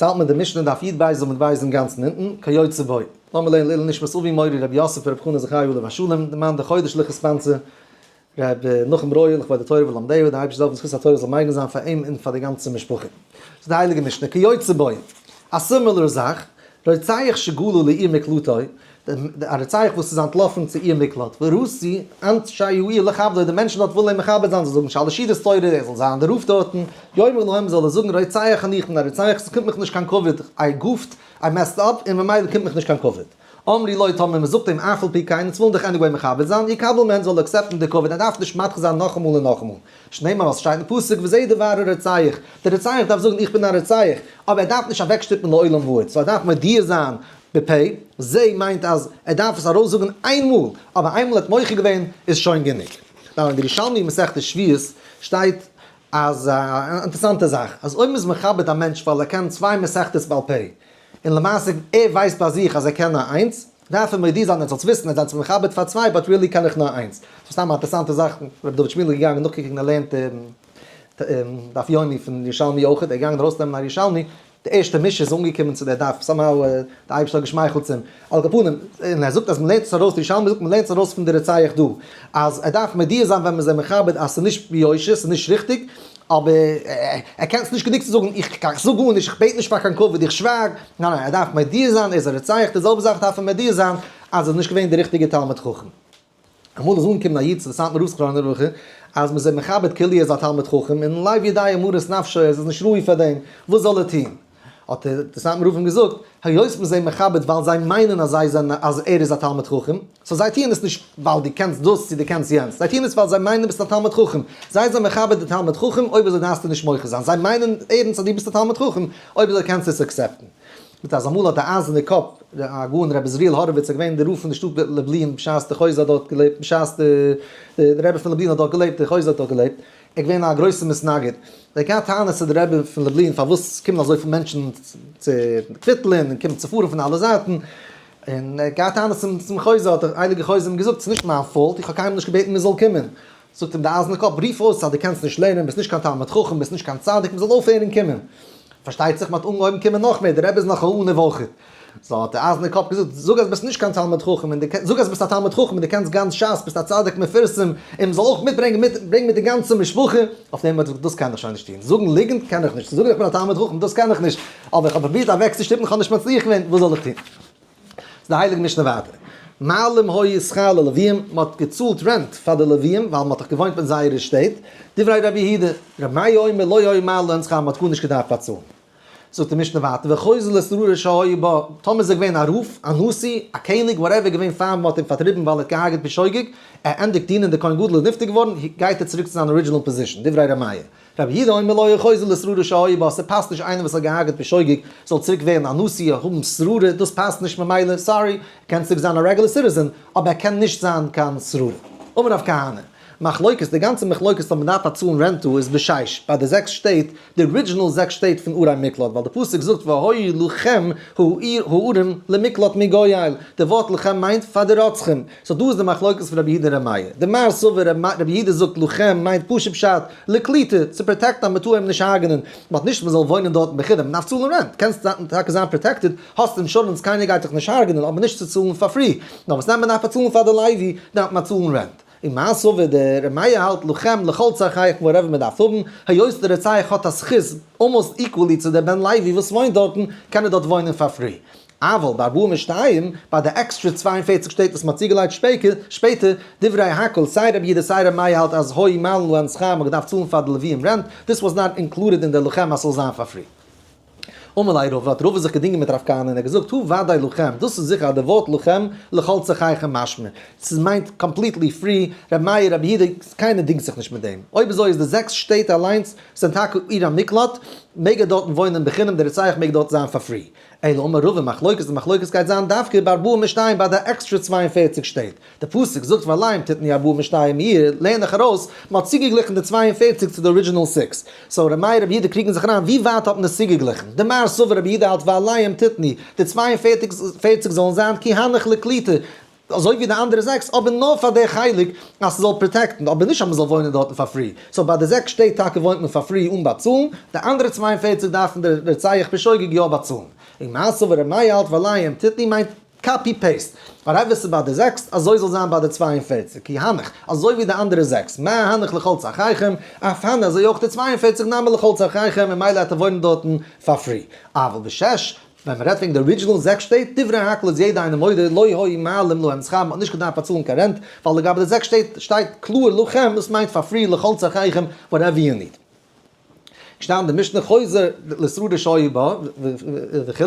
צו האלט מען די משנה דף י"ב עמוד ב' אינגאנצן אונטן, כיוצא בו. לאמיר לערנען לעילוי נשמת אבי מורי רבי יוסף ברב חנא זכרי' עליו השלום, די מאן דחודש לכ' sponsor, ר' נחום ברויער לכבוד די תורה ולומדיה, די אייבערשטער זאל העלפן זכות התורה זאל מגין זיין פאר אים און פאר די גאנצע משפחה. זאגט די הייליגע משנה, כיוצא בו, א similar זאך, רוצח שגלה לעיר מקלטו, א רוצח וואס איז אנטלאפן צו עיר מקלט, ורצו אנשי העיר לכבדו, די מענטשן דארט ווילן אים מכבד זיין, זיי זאגן שלש סעודות תורה, ער זאל זיין דער רב דארטן, יאמר להם, זאל ער זאגן, רוצח אני, איך בין א רוצח, ס'קומט מיך נישט קיין כבוד, I goofed, I messed up, און ממילא קומט מיך נישט קיין כבוד. אמרו לו, טאמער מען זאגט אים אף על פי כן, אונז ווילן דיך anyway מכבד זיין, יקבל מען זאל accept ן די כבוד, ער דארף נישט מדחה זיין נאכאמאל און נאכאמאל. שנאמר וואס שטייט אין פסוק וזה דבר הרוצח, דער רוצח דארף זאגן איך בין א רוצח, אבער ער דארף נישט אוועקשטופן לעולם ועד, so ער דארף מודיע זיין בפה, זה מיינט אז ער דארף עס ארויסזאגן איין מאל, אבער איינמאל ער האט מוחה געווען איז שוין גענוג. נאר אין די ירושלמי מסכת שביעית שטייט אז א אינטערעסאנטע זאך, אז אויב מ'איז מכבד א מענטש ווייל ער קען צוויי מסכתות בעל פה, און למעשה ער ווייסט ביי זיך אז ער קען נאר איינס, דארף ער מודיע זיין ער זאל עס וויסן, ער זיי מכבד פאר צוויי but really קען איך נאר איינס. ס'איז סתם א אינטערעסאנטע זאך, רבי דוד שמידל איז געגאנגען נאכקוקן ער לערנט דף יומי פון ירושלמי אויכעט, ער איז געגאנגען ארויסנעמען א ירושלמי, די ערשטע משנה איז אנגעקומען צו דער דף, somehow די אייבערשטער האט געשמייכלט צו אים, על כל פנים, און ער זאגט אז מ'לערנט עס ארויס, די ירושלמי זאגט מ'לערנט עס ארויס פון די רוצח דא, אז ער דארף מודיע זיין ווען מ'איז אים מכבד אז ס'איז נישט ביושר, ס'איז נישט ריכטיג, אבער ער קען עס נישט גענוג צו זאגן איך זאג גארנישט, איך בעט נישט פאר קיין כבוד, איך שווייג, ניין ניין, ער דארף מודיע זיין ער איז א רוצח, די זעלבע זאך דארף ער מודיע זיין אז ער איז נישט געווען די ריכטיגע תלמיד חכם. אמאל איז אנגעקומען א איד צו די סאטמאר רב זכרונו לברכה אז מ'איז אים מכבד כאילו ער איז א תלמיד חכם און לב יודע מרת נפשו ער איז נישט ראוי פאר דעם, וואס זאל ער טון? האט דער סאטמאר רב אים געזאגט, היות מ'איז אים מכבד ווייל זיי מיינען אז זיי זענען אז ער איז א תלמיד חכם, so זיי טוען עס נישט ווייל דו קענסט דאס צו דו קענסט יענץ, זיי טוען עס ווייל זיי מיינען ביסט א תלמיד חכם, זיי זענען מכבד די תלמיד חכם, אויב אזוי דארפסטו נישט מוחה זיין, זיי מיינען ערנסט אז דו ביסט א תלמיד חכם, אויב אזוי קענסטו עס accept ן. מיט אז אמאל האט די אייזערנע קאפ, הגאון רבי עזריאל האראוויץ איז געווען די רב פון די שטאט לובלין בשעת די חוזה האט דארט געלעבט, בשעת די רבי פון לובלין האט דארט געלעבט, די חוזה האט דארט געלעבט, ער איז געווען א גרויסע מתנגד, ער האט געהאט טענות צו די רבי פון לובלין פארוואס קומען אזויפיל מענטשן צו קוויטלען און קומען צו פארן פון אלע זייטן, און ער האט געהאט טענות צום חוזה, האט דער הייליגער חוזה אים געזאגט, ס'איז נישט מיין fault, איך האב קיינמאל נישט געבעטן מען זאל קומען. זאגט אים די אייזערנע קאפ, רוף אויס אז דו קענסט נישט לערנען, ביסט נישט קיין תלמיד חכם, ביסט נישט קיין צדיק, מען זאל אויפהערן קומען. פארשטייט זיך מען האט אנגעהויבן קומען נאך מער, דער רבי איז נאך א עניו אויכעט. so האט דער אייזערנער קאפ געזאגט, זאג אז ביסט נישט קיין תלמיד חכם, און דו זאג אז ביסט א תלמיד חכם און דו קענסט גאנץ שס, ביסט א צדיק מפורסם, און מען זאל אויך מיטברענגען מיט ברענג מיט די גאנצע משפחה. אויף דעם האט ער געזאגט, דאס קען איך שוין נישט טון, זאגן ליגנט קען איך נישט, צו זאגן איך בין א תלמיד חכם דאס קען איך נישט, אבער איך האב פרובירט אוועקצושטופן, איך האב נישט מצליח געווען, וואס זאל איך טון? איז די הייליגע משנה ווייטער, מעלים היו שכר ללוויים, מען האט געצאלט rent פאר די לוויים ווייל מען האט דאך געוואוינט אין זייערע שטעט, דברי רבי יהודה, רבי מאיר אומר לא היו מעלין שכר מען האט גארנישט געדארפט באצאלן. זאגט די משנה ווייטער, וחוזר לשררה שהיה בה, טאמער איז ער געווען א רב, א נשיא, א קעניג, whatever געווען פאר מען האט אים פארטריבן ווייל ער האט געהארגעט בשוגג, ער ענדיגט דינען די כהן גדול איז נפטר געווארן, גייט ער צוריק צו זיין original position, דברי רבי מאיר. רבי יהודה אומר לא היה חוזר לשררה שהיה בה, ס'פאסט נישט איינער וואס האט געהארגעט בשוגג זאל צוריק ווערן א נשיא, האבן שררה, דאס פאסט נישט ממילא, sorry, ער קען צוריק זיין א רעגולער citizen, אבער ער קען נישט זיין קיין שררה. אמר רב כהנא, מחלוקת, די גאנצע מחלוקת אויב מ'דארף באצאלן rent דא איז בשש, ביי די זעקס שטעט, די original זעקס שטעט פון ערי מקלט, ווייל די פסוק זאגט והיו לכם הערים למקלט מגואל, די ווארט לכם מיינט פאר די רוצחים, so דא איז די מחלוקת פון רבי יהודה און רבי מאיר. דמר סבר רבי יהודה זאגט לכם מיינט פשוט פשט לקליטה, צו protect ן אז מ'טאר אים נישט הרג'נען, but נישט מ'זאל וואוינען דארטן בחינם, מ'דארף צאלן rent, קענסט טאקע זיין protected, האסט אינשורענס קיינער גייט דיך נישט הרג'נען אבער נישט צו צאלן פאר free, נאר וואס נעמט מ'דארף באצאלן פאר די לוי דארף מען צאלן rent. און מר סבר דער רבי מאיר האלט לכם לכל צרכיכם whatever מ'דארף האבן, היות דער רוצח האט א זכות almost equally צו דער בן לוי וואס וואוינט דארטן, קען ער דארט וואוינען פאר free. אבל בארבעים ושתיים, ביי די עקסטרע 42 שטעט וואס מ'האט צוגעלייגט שפעטער, דברי הכל, סיי רבי יהודה סיי רבי מאיר האלט אז היו מעלין להן שכר, מ'האט געדארפט צאלן פאר די לוויים rent, this was not included אין די לכם אז ס'זאל זיין פאר free. אמר ליה רבא, האט רבא זיך געדינגען מיט רב כהנא און ער האט געזאגט, הא ודאי לכם, דאס איז זיכער אז די ווארט לכם, לכל צרכיכם משמע, ס'מיינט completely free, רבי מאיר, רבי יהודה, קיינער דינגט זיך נישט מיט דעם. אויב אזוי איז די זעקס שטעט אליינס זענען טאקע עיר המקלט, מעג ער דארטן וואוינען בחינם, דער רוצח מעג דארט זיין פאר free. אלא אמר רבא מחלוקת, די מחלוקת גייט זיין דווקא בארבעים ושתיים ביי די עקסטרע 42 שטעט, די פסוק זאגט ועליהם תתנו ארבעים ושתיים עיר, לערן איך ארויס, מען האט צוגעגליכן די 42 צו די original six, so ר' מאיר רבי יהודה קריגן זיך אריין ווי ווייט האט מען עס צוגעגליכן, דמר סבר רבי יהודה האלט ועליהם תתנו, די 42 זאלן זיין כי הנך לקליטה. אזוי ווי די אנדערע זעקס, אבער נאר פאר די חלק אז ס'זאל protect ן, אבער נישט אז מ'זאל וואוינען דארטן פאר free. So ביי די זעקס שטעט טאקע וואוינט מען פאר free אן באצאלן, די אנדערע 42 דארפן די רוצח בשוגג יא באצאלן. און מר סבר ר' מאיר האלט ועליהם תתנו מיינט copy paste. Whatever ס'איז ביי די זעקס, אזוי זאל זיין ביי די 42. כי הנך, אזוי ווי די אנדערע זעקס. מה הנך לכל צרכיכם, אף הני אזוי אויך די 42 נמי לכל צרכיכם, ממילא האט ער וואוינען דארטן פאר free. אבל בשש, ווען מ'רעדט וועגן די original זעקס שטעט, דברי הכל איז יעדע איינער מודה, לא היו מעלים להם שכר, מ'האט נישט געדארפט באצאלן קיין rent, ווייל לגבי די זעקס שטעט שטייט קלאר לכם, דאס מיינט פאר free לכל צרכיכם, whatever you need. געשטאנען די משנה חוזר לשררה שהי' בה וכו',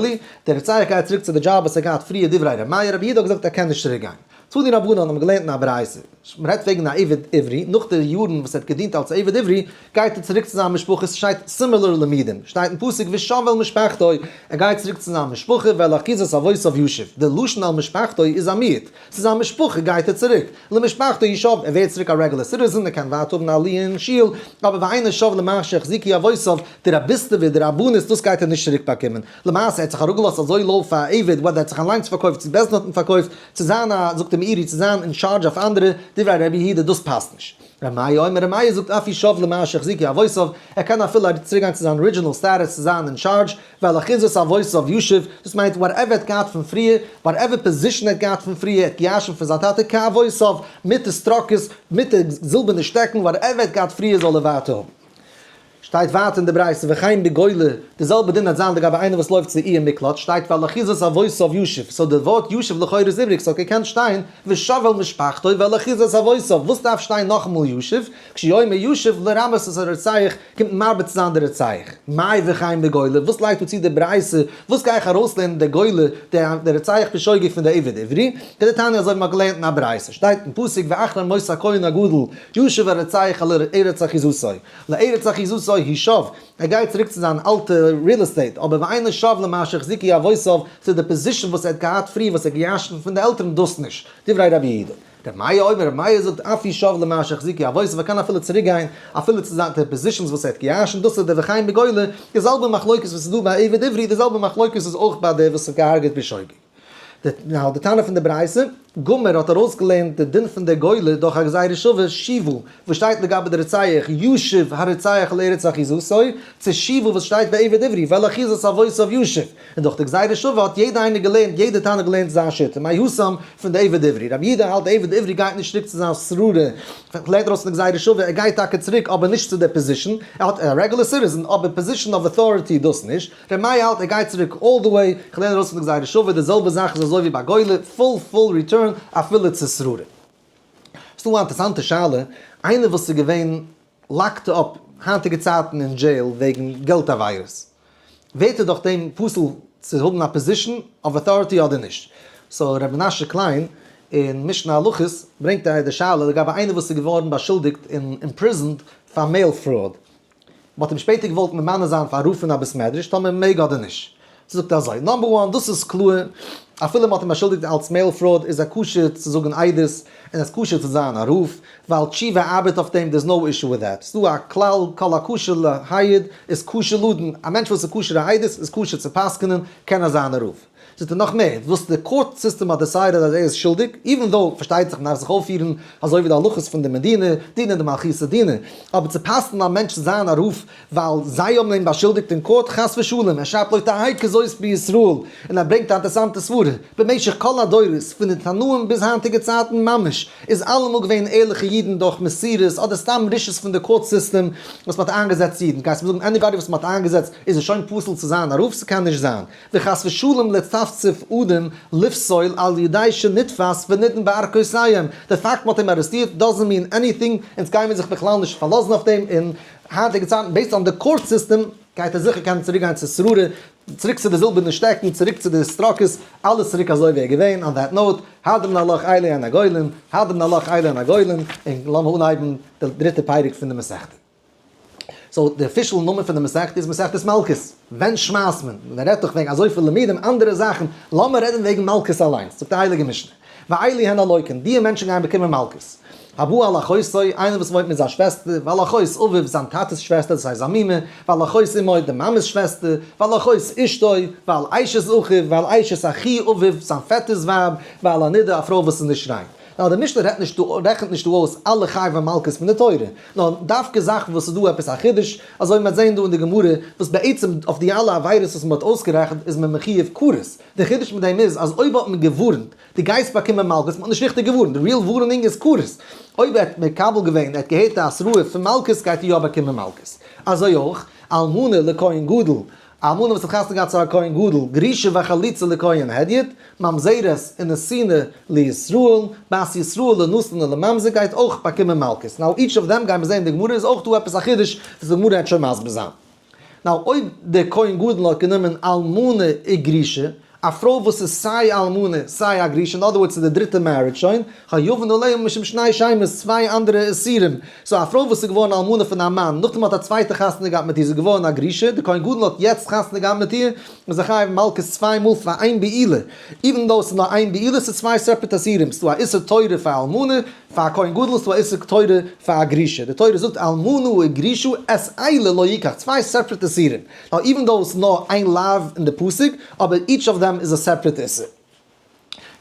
דער רוצח גייט צוריק צו די דזשאב וואס ער געהאט פריער דברי ר' מאיר, רבי יהודה האט געזאגט ער קען נישט צוריק גיין. תנו רבנן האבן געלערנט אין א ברייתא, מ'רעדט וועגן א עבד עברי, נאך די יארן וואס ער האט געדינט אלס עבד עברי, גייט ער צוריק צו זיין משפחה, ס'שטייט similar לימודים, שטייט אין פסוק ושב אל משפחתו, ער גייט צוריק צו זיין משפחה, ואל אחוזת אבותיו ישוב, די לשון אל משפחתו איז א מיעוט, צו זיין משפחה גייט ער צוריק, למשפחתו ישוב, ער ווערט צוריק א regular citizen, ער קען ווייטער האבן א עליה אין שול, אבער ואינו שב למה שהחזיקו אבותיו, די רביסטעווע, די רבנות, דאס גייט ער נישט צוריק באקומען. למעשה ער האט זיך אראפגעלאזט אזוי low פאר א עבד, whether ער האט זיך אליינס פארקויפט צו בית דין האט אים פארקויפט, צו זיין א, זאגט די מאירי, צו זיין אין charge אויף אנדערע, דברי רבי יהודה, דאס פאסט נישט. ר' מאיר אומר, ר' מאיר זאגט אף הוא שב למה שהחזיקו אבותיו, ער קען אפילו צוריק גיין צו זיין original status צו זיין אין charge, ואל אחוזת אבותיו ישוב, דאס מיינט whatever ער האט געהאט פון פריער, whatever position ער האט געהאט פון פריער, ער האט געירשנט פון זיין טאטע כאבותיו, מיט די סטראקעס, מיט די זילבערנע שטעקן, whatever ער האט געהאט פריער זאל ער ווייטער האבן. שטייט ווייטער אין די ברייתא וכן בגולה, די זעלבע דין וועט זיין לגבי איינער וואס לויפט צו עיר מקלט, שטייט ואל אחוזת אבותיו ישוב, so די ווארט ישוב לכאורה איז איבריג, ס'האט געקענט שטיין ושב אל משפחתו ואל אחוזת אבותיו, וואס דארף שטיין נאכאמאל ישוב, כשהוא אומר ישוב לרמז את הרוצח, קומט מרבה צו זיין די רוצח. מאי וכן בגולה, וואס לייגט דא צו די ברייתא, וואס גיי איך ארויסלערנען די גולה, די רוצח בשוגג פון די עבד עברי, כדתניא אזוי ווי מ'האט געלערנט אין א ברייתא, שטייט אין פסוק ואחרי מות הכהן הגדול ישוב הרוצח אל ארץ אחוזתו. לארץ אחוזתו הוא שב, ער גייט צוריק צו זיין אלטע real estate, אבער ואינו שב למה שהחזיקו אבותיו, צו די position וואס ער האט געהאט פריער וואס ער האט געירשנט פון די עלטערן דאס נישט, דברי רבי יהודה. רבי מאיר אומר, רבי מאיר זאגט אף הוא שב למה שהחזיקו אבותיו, ער קען אפילו צוריק גיין אפילו צו זיין די positions וואס ער האט געירשנט, דאס איז די וכן בגולה, די זעלבע מחלוקת וואס איז דא ביי עבד עברי, די זעלבע מחלוקת איז אויך ביי דער וואס האט געהארגעט בשוגג. די תנא פון די ברייתא, גמר האט ארויסגעלערנט די דין פון די גולה דורך א גזירה שווה, שיבה, וואס שטייט לגבי די רוצח, ישוב הרוצח לארץ אחוזתו, צו שיבה וואס שטייט ביי עבד עברי, ואל אחוזת אבותיו ישוב. און דורך די גזירה שווה האט יעדע איינער געלערנט, יעדע תנא געלערנט זיין שיטה, מהתם פון די עבד עברי. רבי יהודה האלט די עבד עברי גייט נישט צוריק צו זיין שררה, לערנט ארויס פון די גזירה שווה, ער גייט טאקע צוריק אבער נישט צו די position, ער האט א regular citizen אבער position of authority דאס נישט. ר' מאיר האלט ער גייט צוריק all the way, כ'לערן ארויס פון די גזירה שווה, די זעלבע זאך איז אזוי ווי ביי גולה, full full return אפילו צו שררה. ס'דא א אינטערסאנטע שאלה, איינער וואס איז געווען locked up היינטיגע צייטן אין jail וועגן געלט עבירות, ווערט ער דורך דעם פסול צו האבן א position of authority אדער נישט? So ר' מנשה קליין אין משנה הלכות ברענגט אהער די שאלה לגבי איינער וואס איז געווארן באשולדיגט און imprisoned פאר mail fraud, מ'האט אים שפעטער געוואלט ממנה זיין פאר רב פון א בית מדרש טאמער מ'מעג אדער נישט. זאגט אזוי, number one, דאס איז קלאר, אפילו מ'האט אים באשולדיגט אלס mail fraud איז ער כשר צו זאגן עדות, און עס איז כשר צו זיין א רב, ווייל תשובה ארבעט אויף דעם, there's no issue with that. ס'דא א כלל, כל הכשר להעיד איז כשר לדון, א מענטש וואס איז כשר לעדות איז כשר צו פסק'נען, קען ער זיין א רב. זאגט ער נאך מער, וואס די court system האט decided אז ער איז שולדיג, even though פארשטייט זיך מ'דארף זיך אויפפירן אזוי ווי די הלכות פון די מדינה, דינא דמלכותא דינא, אבער צו פסל'ן א מענטש צו זיין א רב ווייל זיי האבן אים באשולדיגט אין court, חס ושלום, ער שרייבט לא תהא כזאת בישראל, און ער ברענגט א אינטערסאנטע סברה, במשך כל הדורות, פון די תנאים ביז היינטיגע צייטן ממש, איז אלעמאל געווען ערליכע אידן דורך מסירות אדער סתם רשעות פון די court system וואס מ'האט איינגעזעצט אידן, גייסט מיר זאגן anybody וואס מ'האט איינגעזעצט איז ער שוין פסול צו זיין א רב? ס'קען נישט זיין. וחס ושלום לצפצף אדם לפסול על ידי שנתפס ונידון בערכאותיהם, די פאקט מ'האט אים ארעסטירט doesn't mean anything, אונז גיימיר זיך בכלל נישט פארלאזן אויף דעם, אין היינטיגע צייטן based on די court system גייט ער זיכער קענען צוריק גיין צו שררה, צוריק צו די זילבערנע שטעקן, צוריק צו די סטראקעס, אלעס צוריק אזוי ווי ער געווען, on that note, הדרן עלך אלו הן הגולים, הדרן עלך אלו הן הגולים, און לאמיר אנהייבן די דריטע פרק פון די מסכתא. So די official נאמען פון די מסכת איז מסכת מלקות. ווען שמייסט מען? מען רעדט דאך וועגן אזויפיל לימודים, אנדערע זאכן, לאמיר רעדן וועגן מלקות אליינס. זאגט די הייליגע משנה. ואלו הן הלוקין, דיע מענטשן גייען באקומען מלקות. הבא על אחותו, איינער וואס וואוינט מיט זיין שוועסטער, ועל אחות אביו, זיין טאטע'ס שוועסטער, דאס הייסט זיין מומע, ועל אחות אמו, די מאמע'ס שוועסטער, ועל אחות אשתו, ועל אשת אחיו, ועל אשת אחי אביו, זיין פעטער'ס ווייב, ועל הנידה, א פרוי וואס איז נישט ריין. נאר די משנה רעדט נישט דא, רעכנט נישט דא אויס אלע חייבי מלקות פון די תורה, נאר דווקא זאכן וואס איז דא עפעס א חידוש, אזוי ווי מ'וועט זען דא אין די גמרא, וואס בעצם אויף די אלע עבירות וואס מ'האט אויסגערעכנט איז מען מחיוב כרת. די חידוש מיט דעם איז אז אויב האט מען געווארנט דו גייסט באקומען מלקות, מ'האט נישט ריכטיג געווארנט, די real ווארענונג איז כרת. אויב ער האט מקבל געווען, ער האט געהערט די התראה פון מלקות גייט ער יא באקומען מלקות. אזוי אויך, אלמנה לכהן גדול, א אלמנה וואס האט חתונה געהאט צו א כהן גדול, גרושה וחלוצה לכהן הדיוט, ממזרת און נתינה לישראל, בת ישראל לנתין און לממזר גייט אויך באקומען מלקות. Now each of them גיימיר זעהן אין די גמרא איז אויך דא עפעס א חידוש וואס די גמרא העט שוין מסביר זיין. Now אויב דער כהן גדול האט גענומען אלמנה וגרושה, א פרוי וואס איז סיי אלמנה סיי א גרושה, אין other words ס'איז די דריטע marriage שוין, חייבין עליה משום שני שמות, צוויי אנדערע איסורים, so א פרוי וואס איז געווארן אלמנה פון א מאן, נאכדעם האט א צווייטע חתונה געהאט מיט איר, זי איז געווארן א גרושה, דער כהן גדול האט יעצט חתונה געהאט מיט איר, איז זי חייב מלקות צוויי מאל פאר איין בעילה, even though ס'איז נאר איין בעילה, ס'איז צוויי separate איסורים, ס'איז דא א איסור תורה פאר אלמנה, פאר א כהן גדול איז דא א איסור תורה פאר א גרושה, די תורה זאגט אלמנה וגרושה את אלה לא יקח, צוויי separate איסורים, נאר even though ס'איז נאר איין לאו אין די פסוק, אבער each of them איז א separate איסור.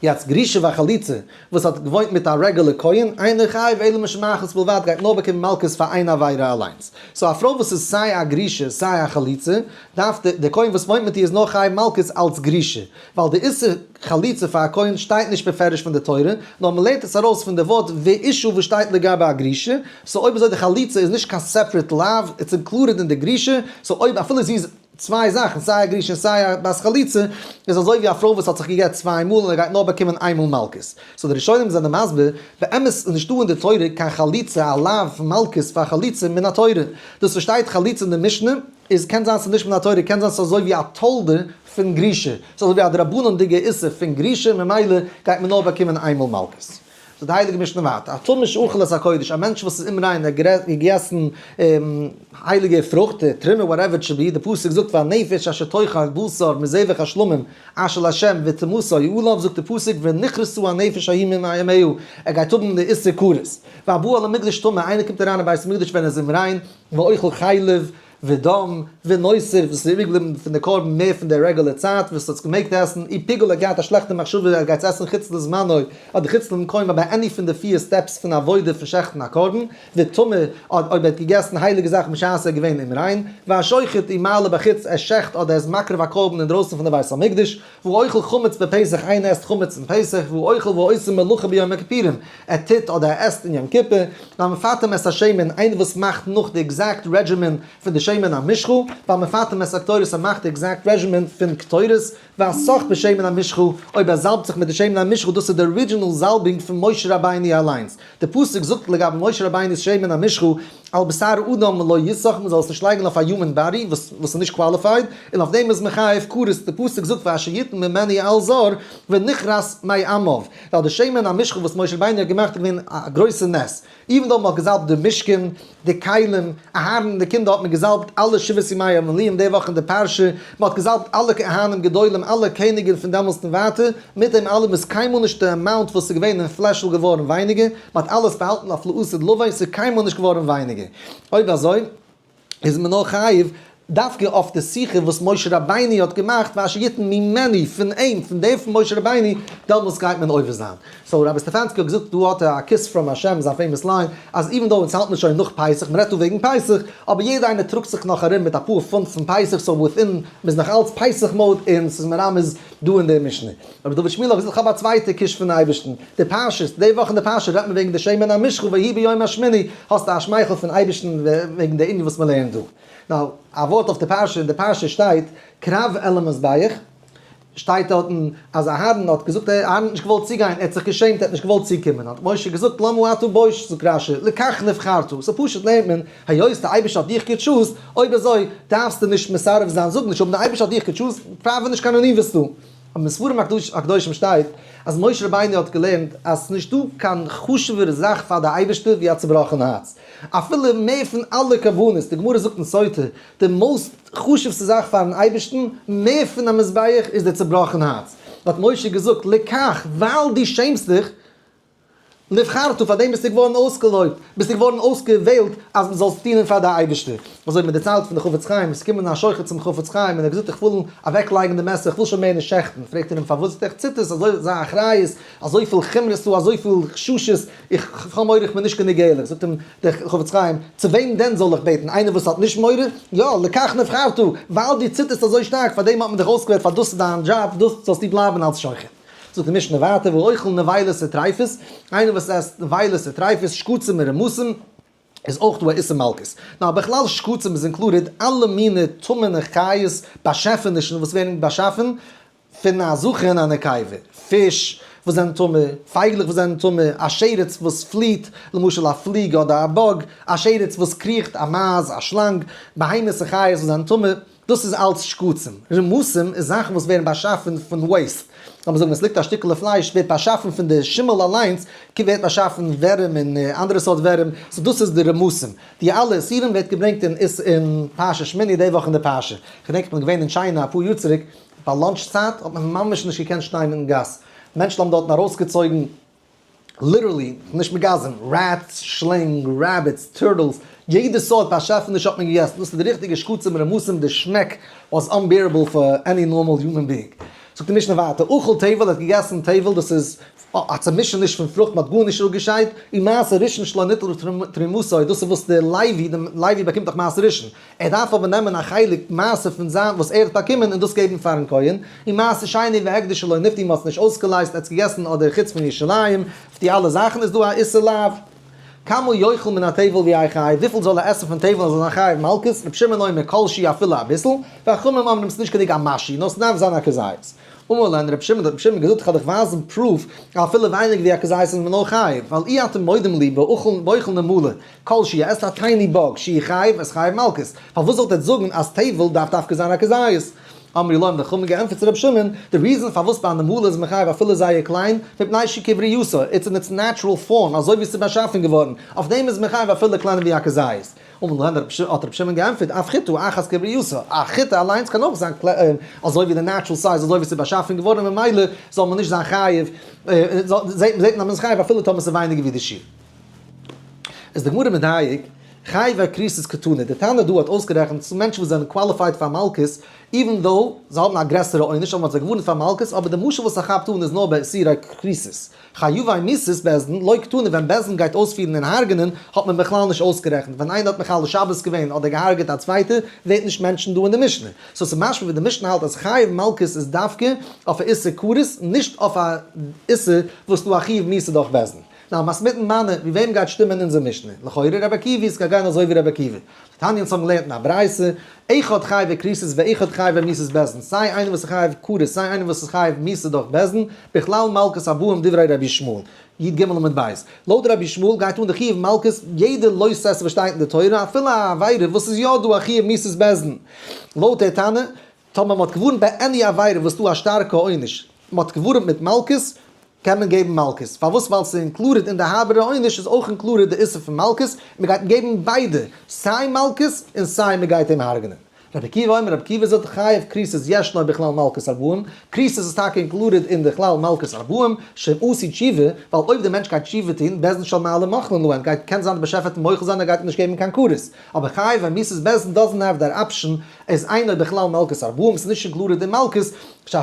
יעצט גרושה וחלוצה וואס האט געוואוינט מיט א רעגולער כהן, אינו חייב אלא משום אחת בלבד גייט נאר באקומען מלקות פאר איין עבירה אליינס. So א פרוי וואס איז סיי א גרושה סיי א חלוצה, דארף די די כהן וואס וואוינט מיט איר איז נאר חייב מלקות אלץ גרושה, ווייל די איסור חליצה פאר א כהן שטייט נישט בפירוש פון די תורה, נאר מען לערנט עס ארויס פון די ווארט ואשה וואס שטייט לגבי א גרושה, so אויב אזוי די חליצה איז נישט קיין separate לאו, it's included אין די גרושה, so אויב אפילו זי איז צוויי זאכן סיי א גרושה און סיי א בת חליצה, איז אזוי ווי א פרוי וואס האט זיך געגט צוויי מאל און ער גייט נאר באקומען איין מאל מלקות. So די ראשונים זענען מסביר, באמת איז נישטא אין די תורה קיין חליצה א לאו פון מלקות פאר חליצה מן התורה, דאס וואס שטייט חליצה אין די משנה, איז קען זיין ס'איז נישט מן התורה, קען זיין ס'איז אזוי ווי א תולדה פון גרושה, ס'איז אזוי ווי א דרבנן'דיגע איסור פון גרושה, ממילא גייט מען נאר באקומען איינמאל מלקות. זאגט די הייליגע משנה ווייטער, הטמא שאכל את הקודש, א מענטש וואס איז אומריין, ער האט געגעסן הייליגע פרוכט, תרומה whatever it should be, די פסוק זאגט והנפש אשר תאכל בשר מזבח השלמים אשר לה' וטמאתו עליו, זאגט די פסוק ונכרתה הנפש ההיא מעמיה, ער גייט האבן די איסור כרת. והבא אל המקדש טמא, איינער קומט אריין אין בית המקדש ווען ער איז אומריין, ואוכל חלב ודם ונותר וואס איז איבערגעבליבן פון די קרבן מער פון די רעגולער צייט וואס האט געמעגט עסן, ופיגל האט געהאט א שלעכטע מחשבה ער גייט עס עסן חוץ לזמנו אדער חוץ למקומו ביי any פון די פיר steps פון עבודה פון שעכטן א קרבן, וטמא אויב ער האט געגעסן הייליגע זאכן בשעת ער איז געווען אומריין, והשוחט ומעלה בחוץ ער שעכט אדער ער איז מקריב א קרבן אינדרויסן פון די בית המקדש, והאוכל חמץ בפסח איינער עסט חמץ אין פסח, והאוכל והעושה מלאכה ביום הכיפורים, ער טוט אדער ער עסט אין יום כיפור, והמפטם את השמן, איינער וואס מאכט נאך די exact regimen פון די שמן המשחה, והמפטם את הקטורת ער מאכט די exact regimen פון קטורת, והסך בשמן המשחה, אויב ער זאלבט זיך מיט די שמן המשחה, דאס איז די original זאלבינג פון משה רבינו אליינס, די פסוק זאגט לגבי משה רבינו'ס שמן המשחה, על בשר אדם לא יסוך, מ'זאל עס נישט לייגן אויף א human body וואס איז נישט qualified, און אויף דעם איז מען חייב כרת, די פסוק זאגט ואשר יתן ממנו על זר ונכרת מעמיו, ווייל די שמן המשחה וואס משה רבינו האט געמאכט איז געווען א גרויסע נס, even though מ'האט געזאלבט די משכן, די כלים, אהרן און די קינדער האט מען געזאלבט אלע שבעת ימי המילואים די וואך אין די פרשה, מען האט געזאלבט אלע כהנים גדולים אלע קעניגען פון דעמאלסט און ווייטער, מיט דעם אלעם איז קיינמאל נישט די amount וואס איז געווען אין פלעשל געווארן ווייניגער, מען האט אלעס באהאלטן אויף לעתיד לבוא, ס'איז קיינמאל נישט געווארן ווייניגער. אויב אזוי איז מען נאר חייב דווקא אויף די סיכה וואס משה רבינו האט געמאכט ואשר יתן ממנו, פון אים, פון דעם פון משה רבינו, דעמאלס גייט מען עובר זיין. So רבי סטעפאנסקי האט געזאגט, דא האט ער א kiss from השם, זיין famous line, אז even though אונז האלט מיר שוין נאך פסח, מ'רעדט דא וועגן פסח, אבער יעדער איינער טראגט זיך נאך ארום מיט אפאר פונט פון פסח, so within, מ'איז נאך אלץ פסח mode און ס'איז מרמז דא אין די משנה. רבי דוד שמיל האט געזאגט, כ'האב א צווייטע קיש פון אייבערשטן, די פרשת, די וואך אין די פרשה רעדט מען וועגן די שמן המשחה ויהי ביום השמיני, האסטו א שמייכל פון אייבערשטן וועגן די ענין וואס מ'לערנט דא. Now, א ווארט אויף די פרשה, אין די פרשה שטייט, קרב אל המזבח, שטייט דארטן אז אהרן האט געזאגט, אהרן האט נישט געוואלט צוגיין, ער האט זיך געשעמט, ער האט נישט געוואלט צוקומען, האט משה געזאגט למה אתה בוש, זאגט רש"י, לכך נבחרת, so פשוט לערנט מען, היות די אייבערשטער האט דיך גע choose ט, אויב אזוי דארפסטו נישט מסרב זיין, זאג נישט, אויב די אייבערשטער האט דיך גע choose ט, פראווע נישט קיין עניוות דא. אבער אין ספרים הקדושים שטייט אז משה רבינו האט געלערנט אז ס'איז נישטא קיין חשוב'ערע זאך פאר די אייבערשטער ווי א צובראכן הארץ, אפילו מער פון אלע קרבנות, די גמרא זאגט אין סוטה, די most חשוב'סטע זאך פאר'ן אייבערשטן, מער פון א מזבח, איז דער צובראכן הארץ. האט משה געזאגט, לכך, ווייל דו שעמסט דיך, נבחרת, פאר דעם ביסטו געווארן אויסגעלויבט, ביסטו געווארן אויסגעוועלט אז מען זאל דינען פאר די אייבערשטער. אזוי האט מען דערציילט פון די חפץ חיים, עס איז געקומען א שוחט צום חפץ חיים און ער האט געזאגט איך וויל אוועק לייגן די מעסער, איך וויל שוין מער נישט שעכטן, פרעגט ער אים פארוואס, זאגט ער איך ציטער, ס'איז אזוי אזא אחריות, אזויפיל חומרות דא, אזויפיל חששות, איך האב מורא איך בין נישט גענוג ערליך, זאגט אים דער חפץ חיים, צו וועם דען זאל איך בעטן, איינער וואס האט נישט מורא? יא, לכך נבחרת, ווייל דו ציטערסט אזוי שטארק, פאר דעם האט מען דיך אויסגעוועלט, פאר דאס איז דיין דזשאב, דאס זאלסטו בלייבן אלס שוחט. זאגט די משנה ווייטער, והאוכל נבילות וטריפות, איינער וואס עסט נבילות וטריפות, שקצים און רמסים, איז אויך דא א איסור מלקות. נאר בכלל שקצים איז included אלע מיני טמא'נע חיות, באשעפענישן וואס ווערן באשאפן פון א זכר און א נקבה, פיש וואס זענען טמא, פייגלעך וואס זענען טמא, א שרץ וואס פליעט, למשל א פליג אדער א bug, א שרץ וואס קריכט, א מייז, א שלאנג, בהמות און חיות וואס זענען טמא, דאס איז אלץ שקצים. רמסים איז זאכן וואס ווערן באשאפן פון waste. לאמיר זאגן עס ליגט א שטיקעלע פלייש ווערט באשאפן פון די שימל אליינס, ווערט באשאפן ווערים און אנדערע סארט ווערים, so דאס איז די רמסים. די אלע איסורים ווערט געברענגט אין פרשת שמיני די וואך אין די פרשה. כ'געדענק כ'בין געווען אין טשיינע אפאר יאר צוריק, ביי lunch צייט האט מען ממש נישט געקענט שטיין אין גאס, מענטשן האבן דארטן ארויסגעצויגן literally, נישט מגזם, rats, שלענג, rabbits, turtles, יעדע סארט באשעפעניש האט מען געגעסן, דאס איז די ריכטיגע שקצים רמסים, די שמעק was unbearable פאר any normal human being. זאגט די משנה ווייטער, אכל טבל האט געגעסן טבל, דאס איז א צעמישעניש פון פרוכט, מען האט גארנישט אפגעשיידט, ומעשר ראשון שלא ניטלה תרומתו, דאס איז וואס די לוי, די לוי באקומט דאך מעשר ראשון, ער דארף אבער נעמען א חלק מעשר פון זיין וואס ער האט באקומען און דאס געבן פארן כהן, ומעשר שני והקדש שלא נפדו, מען האט עס נישט אויסגעלייזט, ער האט עס געגעסן אדער חוץ פון ירושלים, אויף די אלע זאכן איז דא א איסור לאו. כמה יאכל מן הטבל ויהא חייב, וויפיל זאל ער עסן פון טבל און זאל זיין חייב מלקות, רבי שמעון אומר כל שהוא אפילו אביסל, וחכמים אומרים ס'נישט גענוג א משהו, נאר ס'דארף זיין א כזית. אמר להן רבי שמעון, האט רבי שמעון געזאגט כ'וועל דיך ווייזן proof אפילו ווייניגער ווי א כזית איז מען אויך חייב, ווייל אי אתם מודים לי באוכל נמלה, כל שהוא עסט א tiny bug שהוא חייב איז חייב מלקות, פארוואס זאלט עטץ זאגן אז טבל דארף דווקא זיין א כזית? אמרו לו האבן די חכמים געענטפערט צו רבי שמעון, די reason פארוואס ביי א נמלה איז מען חייב אפילו זייער קליין, מפני שכברייתו, it's in its natural form, אזוי ווי עס איז באשאפן געווארן, אויף דעם איז מען חייב אפילו קלענער ווי א כזית. אמר להם האט רבי שמעון געענטפערט, אף חיטה אחת כברייתה, א חיטה אליינס קען אויך זיין אזוי ווי די natural size, אזוי ווי עס איז באשאפן געווארן, ממילא זאל מען נישט זיין חייב, זעט מען אז מען איז חייב אפילו טאמער עס איז ווייניגער ווי די שיעור. איז די גמרא מדייק, חייבי כריתות קתני, די תנא דא האט אויסגערעכנט צו מענטשן וואס זענען qualified פאר מלקות, even though זיי האבן א גרעסערע עונש אבער מען האט זיי געווארנט פאר מלקות, אבער די משל וואס ער כאפט אן איז נאר ביי איסורי כריתות. חייבי מיתות בית דין לא קתני ווען בית דין גייט אויספירן און הרג'נען האט מען בכלל נישט אויסגערעכנט, ווען איינער האט מחלל שבת געווען אדער געהארגעט א צווייטע ווערט נישט mentioned דא אין די משנה. so ס'איז משמע ווי די משנה האלט אז חייב מלקות איז דווקא אויף א איסור כרת נישט אויף א איסור וואס דא א חיוב מיתה דורך בית דין. נאר מתמיתין מני, ווי וועם גייט שטימען אונזער משנה? לכאורה רבי עקיבא, ס'גייט גיין אזוי ווי רבי עקיבא. תניא אונז האבן געלערנט אין א ברייתא, אחד חייבי כריתות ואחד חייבי מיתות בית דין, סיי איינער וואס איז חייב כרת סיי איינער וואס איז חייב מיתה דורך בית דין, בכלל מלקות ארבעים דברי רבי ישמעאל, י ג עמוד ב'. לויט רבי ישמעאל גייט אן די חיוב מלקות יעדע לא תעשה וואס שטייט אין די תורה אפילו א עבירה וואס איז יא דא א חיוב מיתות בית דין. לויט דער תנא, טאמער מ'האט געווארנט ביי any עבירה וואס דא א שטארקע עונש, מ'האט געווארנט מיט מלקות, קען מען געבן מלקות. פארוואס? ווייל ס'איז included אין די הארבערע עונש איז אויך included די איסור פון מלקות, מ'גייט אים געבן ביידע, סיי מלקות און סיי מ'גייט אים הרג'נען. רבי עקיבא אומר, רבי עקיבא זאגט חייב כריתות ישנו בכלל מלקות ארבעים, כריתות איז טאקע included אין די כלל מלקות ארבעים, שאם עשו תשובה, ווייל אויב די מענטש גייט תשובה טון, בית דין של מעלה מוחלין להן, גייט קען זיין די באשעפער וועט מוחל זיין ער גייט אים נישט געבן קיין כרת. אבער חייבי מיתות בית דין doesn't have that option, איז אינו בכלל מלקות ארבעים, ס'איז נישט included אין מלקות, שאם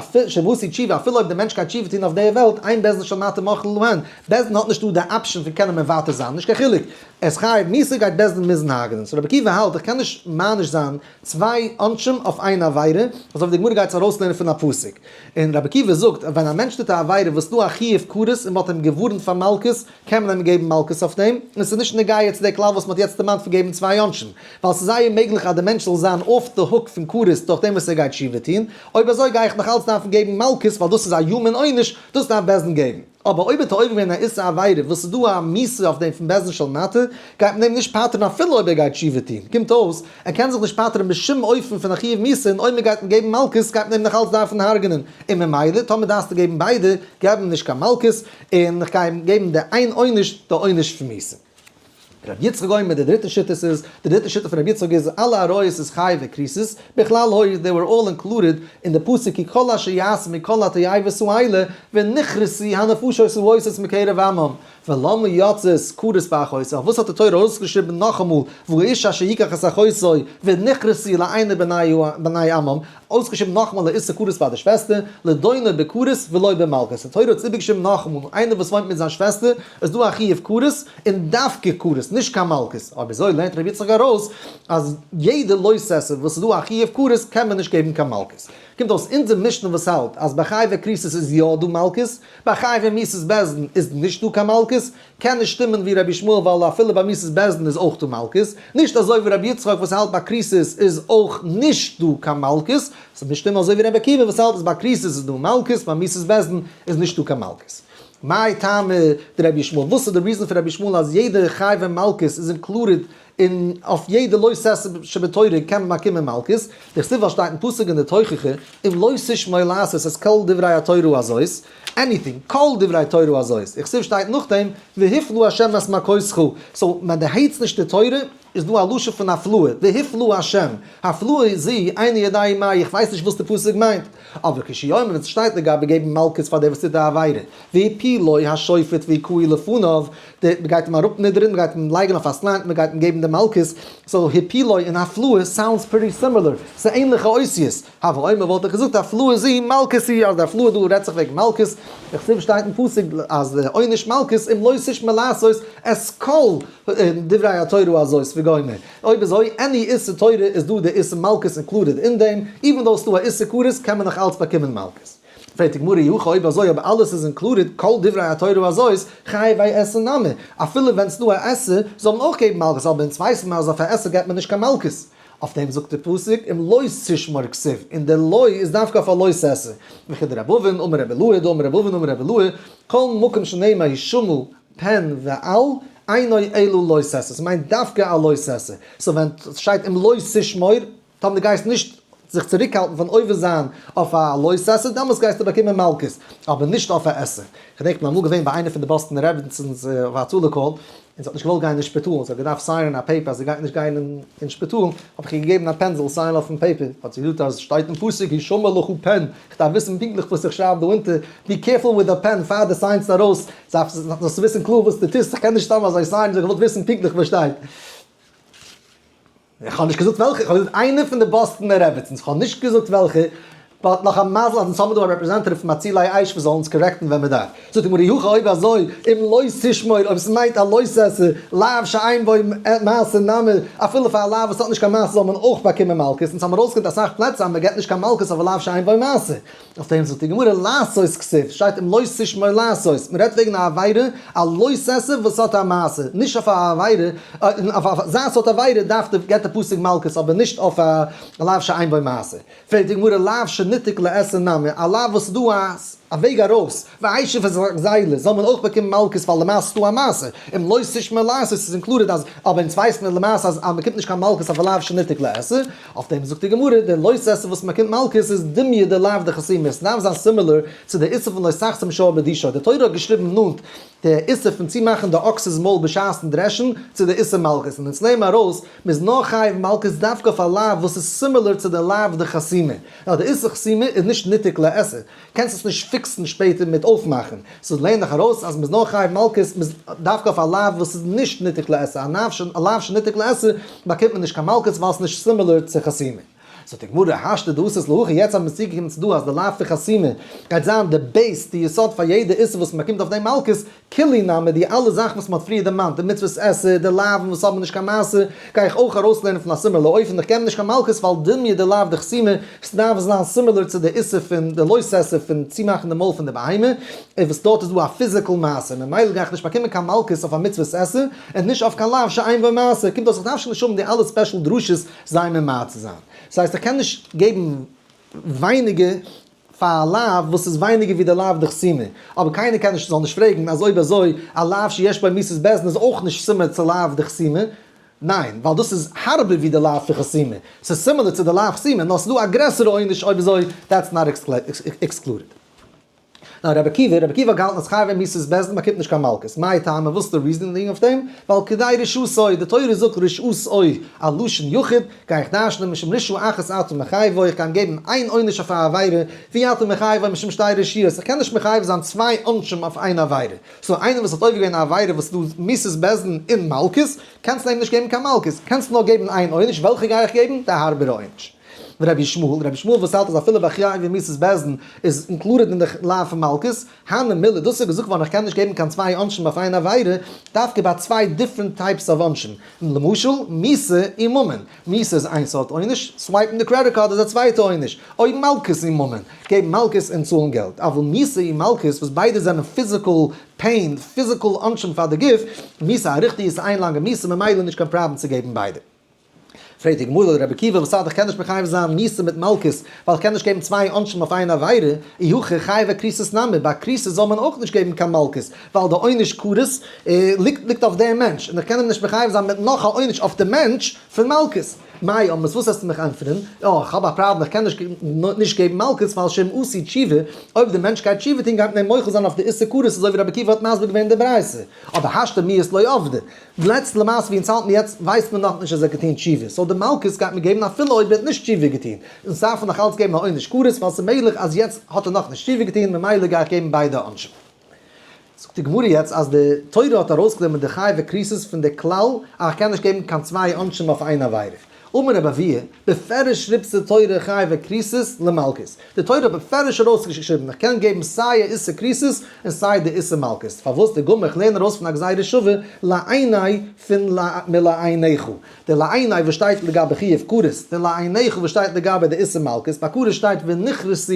עשו תשובה, אפילו אויב דער מענטש גייט תשובה טון אויף דער וועלט, אין בית דין של מטה מוחלין להן, בית דין האט נישט דא די option פון קענען מוותר זיין, נישט קיין חילוק, עס חייב מיתה גייט בית דין מוזן הרג'נען, so רבי עקיבא האלט איך קען נישט מעניש זיין צוויי עונשים אויף איין עבירה, אזוי ווי די גמרא גייט עס ארויסלערנען פון א פסוק, און רבי עקיבא זאגט אז ווען א מענטש טוט א עבירה וואס דא א חיוב כרת און מ'האט אים געווארנט פאר מלקות, קען מען אים געבן מלקות אויף דעם, און ס'איז נישט נוגע צו די כלל וואס מ'האט יעצט דערמאנט פון געבן צוויי עונשים, ווייל ס'איז זייער מעגליך אז די מענטש זאל זיין off the hook פון כרת דורך דעם וואס ער גייט תשובה טון, אויב אזוי גיי איך נאך אלץ דארפן געבן מלקות ווייל דאס איז א human עונש, דאס דארף בית דין געבן. אבער אויב האט ער עובר געווען א איסור עבירה וואס איז דא א מיתה אויף דעם פון בית דין של מטה, גייט מען אים נישט פטר'ן אפילו אויב ער גייט תשובה טון, קומט אויס, ער קען זיך נישט פטר'ן בשום אופן פון א חיוב מיתה און אויב מען גייט אים געבן מלקות גייט מען אים נאך אלץ דארפן הרג'נען, און ממילא טאמער דארפסטו געבן ביידע, געב אים נישט קיין מלקות, און איך גיי אים געבן די איין עונש, די עונש פון מיתה. רבי יצחק אומר, די דריטע שיטה איז, די דריטע שיטה פון רבי יצחק איז, אלע עריות איז חייבי כריתות, בכלל היו, they were all included אין די פסוק כי כל אשר יעשה מכל התועבות האלה ונכרתו הנפשות העושות מקרב עמם, ולמה יצאת כרת באחותו, אויף וואס האט די תורה ארויסגעשריבן נאכאמאל והאיש אשר יקח את אחותו ונכרתו לעיני בני עמם, אויסגעשריבן נאכאמאל א איסור כרת ביי די שוועסטער, לדונו בכרת ולא במלקות, די תורה האט עס איבערגעשריבן נאכאמאל, איינער וואס וואוינט מיט זיין שוועסטער איז דא א חיוב כרת, און דווקא כרת, נישט קיין מלקות, אויב אזוי לערנט רבי יצחק ארויס אז יעדע לא תעשה וואס איז דא א חיוב כרת קען מען נישט געבן קיין מלקות. קומט אויס אונזער משנה וואס האלט אז ביי חייבי כריתות איז יא דא מלקות, ביי חייבי מיתות בית דין איז נישט דא קיין מלקות, קען נישט שטימען ווי רבי ישמעאל ווייל אפילו ביי מיתות בית דין איז אויך דא מלקות, נישט אזוי ווי רבי יצחק וואס האלט ביי כריתות איז אויך נישט דא קיין מלקות, ס'מוז שטימען אזוי ווי רבי עקיבא וואס האלט אז ביי כריתות איז דא מלקות ביי מיתות בית דין איז נישט דא קיין מלקות. מאי טעמא דרבי ישמעאל, וואס איז די reason פון רבי ישמעאל אז יעדע חייבי מלקות איז included און אויף יעדע לא תעשה שבתורה קען מען באקומען מלקות, דכתיב ווייל שטייט אין פסוק אין די תוכחה, אם לא תשמעו לעשות את כל דברי התורה הזאת, anything, כל דברי תורה הזאת, וכתיב שטייט נאכדעם, והפלו ה' את מכותך, so ווען די הערסט נישט די תורה, איז דא א לשון פון הפלאה, והפלו ה', הפלאה זו, איני יודע מאי, איך ווייס נישט וואס די פסוק מיינט, אבער כשהוא אומר ווען ס'שטייט לגבי געבן מלקות פאר דער וואס טוט די עבירה, והפילו השופט והכהו לפניו, די מ'גייט אים אראפנידערן, מ'גייט אים לייגן אויף א slant, מ'גייט אים געבן די מלקות, so הפילו און הפלאה sounds pretty similar, ס'איז ענליכע אותיות, הוה אומר וואלט איך געזאגט הפלאה זו מלקות היא, אז די הפלאה דא רעדט זיך וועגן מלקות, דכתיב שטייט אין פסוק אז די עונש מלקות אם לא תשמע לעשות את כל דברי התורה הזאת וגומר, אויב אזוי any איסור תורה איז דא די איסור מלקות included אין דעם, even though ס'דא א איסור כרת קען מען נאך אלץ באקומען מלקות. פרעגט די גמרא אי הכי אויב אזוי אויב אלעס איז included כל דברי התורה הזאת חייבי עשה נמי, אפילו ווען ס'דא א עשה זאל מען אויך געבן מלקות אבער אונז ווייסן מיר אז אויף א עשה געבט מען נישט קיין מלקות. אויף דעם זאגט דער פסוק אם לא תשמור כתיב, און דער לא איז דווקא אויף א לא תעשה. וכדרבי אבין אמר רבי אילעא דאמר רבי אבין אמר רבי אילעא כל מקום שנאמר השמע פן ואל אינו אלא לא תעשה, ס'מיינט דווקא א לא תעשה, so ווען ס'שטייט אם לא תשמור, טאמער דו גייסט נישט זיך צוריקהאלטן פון עובר זיין אויף א לא תעשה, דעמאלטס גייסטו באקומען מלקות, אבער נישט אויף א עשה. כ'דענק כ'בין אמאל געווען ביי איינע פון די באסטאן רעבעצינס אויף א הצלה call, און זי האט נישט געוואלט גיין אין שפיטאל, זי האט געדארפט sign ען א paper אז זי גייט נישט גיין אין שפיטאל, האב איך איר געגעבן א פען זי זאל sign ען אויפן paper, האט זי געזאגט אז שטייט אין פסוק השמר לך פן, כ'דארף וויסן פונקטליך וואס איך שרייב דא אונטער, be careful with the pen פאר דו sign סט ארויס, זאלסטו וויסן קלאר וואס דו טוסט, איך קען נישט סתם אזוי sign ען, זי האט געוואלט וויסן פונקטליך וואס שטייט. איך האב נישט געזאגט וועלכע, איך האב געזאגט איינע פון די באסטאנער רעבעצינס, איך האב נישט געזאגט וועלכע, but נאך א מזל אז אונז האבן דא א representative פון מצילי אש וואס זאל אונז correct ן ווען מען דארף. זאגט די גמרא אי הכי אויב אזוי, אם לא תשמור, אויב ס'מיינט א לא תעשה, לאו שאין בו מעשה נמי, אפילו פאר א לאו וואס האט נישט קיין מעשה זאל מען אויך באקומען מלקות, אונז האבן ארויסגענומען אסאך פלעצער אז מען געבט נישט קיין מלקות אויף א לאו שאין בו מעשה. אויף דעם זאגט די גמרא לעשות כתיב, שטייט אם לא תשמור לעשות, מען רעדט וועגן א עבירה א לא תעשה וואס האט א מעשה, נישט אויף א עבירה, אויף אזא סארט עבירה דארף די געבט די פסוק מלקות אבער נישט אויף א לאו שאין בו מעשה. פרעגט די גמרא לאו שניתק לעשה נמי, א לאו וואס איז דא א וועג ארויס, והשיב את הגזילה, זאל מען אויך באקומען מלקות ווייל למעשה איז דא א מעשה, אם לא תשמור לעשות איז included אז אבער אונז ווייסט מען למעשה אז מען קומט נישט קיין מלקות אויף א לאו שניתק לעשה, אויף דעם זאגט די גמרא, די לא תעשה וואס מען קומט מלקות איז דומיא דלאו דחתימה, עס דארף זיין similar צו די איסור פון לא תחסום שור בדישו, די תורה האט געשריבן נאנט די איסור פון צומאכן די אקס'ס מויל בשעת'ן דרעשן צו די איסור מלקות, און אונז לערנען ארויס מען איז נאר חייב מלקות דווקא אויף א לאו וואס איז similar צו די לאו דחתימה, נאר די איסור חתימה איז נישט ניתק לעשה, קענסט עס נישט fix ן שפעטער מיט אויפמאכן, so לערן דיך ארויס אז מ'איז נאר חייב מלקות מ'איז דווקא אויף א לאו וואס איז נישט ניתק לעשה, א לאו שניתק לעשה באקומט מען נישט קיין מלקות ווייל ס'נישט similar צו חתימה. זאגט די גמרא, השתא דאתית להכי, יעצט אז מ'איז צוגעקומען צו דא אז די לאו פון חתימה גייט זיין די base, די יסוד פאר יעדע איסור וואס מ'באקומט אויף דעם מלקות, כולהו נמי, די אלע זאכן וואס מ'האט פריער דערמאנט, די מצוות עשה, די לאווין וואס האבן נישט קיין מעשה, גיי איך אויך ארויסלערנען פון א similar אופן, איך געב נישט קיין מלקות ווייל דומיא דלאו דחתימה, ס'דארף זיין similar צו די איסור פון די לא תעשה פון צומאכן די מויל פון די בהמה, און וואס דארט איז דא א physical מעשה, ממילא גיי איך נישט באקומען קיין מלקות אויף א מצוות עשה, און נישט אויף קיין לאו שאין בו מעשה, קומט אויס איך דארף שוין נישט האבן די אלע special דרשות זיי ממעט צו זיין. ס'הייסט איך קען נישט געבן ווייניגער פאר א לאו וואס איז ווייניגער ווי די לאו דחתימה, אבער קיינער קען נישט זאל נישט פרעגן אז אויב אזוי א לאו שיש בו מיתת בית דין איז אויך נישט similar צו לאו דחתימה, ניין ווייל דאס איז הארבער ווי די לאו פון חתימה, ס'איז similar צו די לאו חתימה נאר ס'איז דא א גרעסערע עונש אויב אזוי that's not excluded. נאר רבי עקיבא, רבי עקיבא האט געהאלטן אז חייבי מיתות בית דין באקומט נישט קיין מלקות, מאי טעמא, וואס איז די reasoning אויף דעם? ווייל כדי רשעותו, די תורה זאגט רשעותו א לשון יחיד, גיי איך דרש'נען משום רשעה אחת אתה מחייבו, איך גיי אים געבן איין עונש אויף א עבירה, ואי אתה מחייבו משום שתי רשעיות, איך קען נישט מחייב זיין צוויי עונשים אויף איין עבירה, so איינער וואס האט עובר געווען א עבירה וואס איז דא מיתות בית דין און מלקות, קענסטו אים נישט געבן קיין מלקות, קענסט נאר געבן איין עונש, וועלכע גיי איך געבן? די הארבערע עונש. ורבי ישמעאל, רבי ישמעאל וואס האלט אז אפילו ביי חייבי מיתות בית דין איז included אין די לאו פון מלקות, הני מילי, דאס איז געזאגט געווארן איך קען נישט געבן קיין צוויי עונשים אויף איין עבירה, דווקא ביי צוויי different types of עונשים, למשל, מיתה און ממון, מיתה איז איין סארט עונש, swipe ן די credit card איז א צווייטע עונש, או מלקות און ממון, געבן מלקות און צאלן געלט, אבל מיתה און מלקות וואס ביידע זענען physical pain, physical עונשים פאר די גוף, מיתה אריכתא איז איין לאנגע מיתה ממילא נישט קיין פראבלעם צו געבן ביידע. פרעגט די גמרא לרבי עקיבא וואס האלט איך קען נישט מחייב זיין מיתה מיט מלקות ווייל איך קען נישט געבן צוויי עונשים אויף איין עבירה, אי הכי חייבי כריתות נמי, ביי כריתות זאל מען אויך נישט געבן קיין מלקות ווייל די עונש כרת ליגט ליגט אויף דעם מענטש און איך קען אים נישט מחייב זיין מיט נאך א עונש אויף די מענטש פון מלקות. מאי אמרת וואס וועסטו מיך ענטפערן? יא איך האב א פראבלעם איך קען נישט נישט געבן מלקות ווייל שאם עשי תשובה, אויב די מענטש גייט תשובה טון גייט מען אים מוחל זיין אויף די איסור כרת אזוי ווי רבי עקיבא האט מסביר געווען אין די ברייתא, אבער השתא מיהת לא עבדי. לעצט למעשה ווי אונז האלטן יעצט ווייסט מען נאכנישט אז ער האט געטון תשובה, so די מלקות גייט מען געבן אפילו אויב ער האט נישט תשובה געטון, אונז דארפן נאך אלץ געבן א עונש כרת ווייל ס'איז מעגליך אז יעצט האט ער נאכנישט תשובה געטון ממילא גיי איך געבן ביידע עונשים. זאגט די גמרא יעצט אז די תורה האט ארויסגענומען די חייבי כריתות פון די כלל אז איך קען נישט געבן קיין צוויי עונשים אויף איין עבירה. אמר רבי אבהו, בפירוש ריבתה תורה חייבי כריתות למלקות. די תורה האט בפירוש ארויסגעשריבן איך קען געבן סיי א איסור כריתות און סיי די איסור מלקות. פארוואס דגמר איך לערן ארויס פון א גזירה שווה לעיני פון מלעיניך. די לעיני וואס שטייט לגבי חיוב כרת, די לעיניך וואס שטייט לגבי די איסור מלקות, ביי כרת שטייט ונכרתו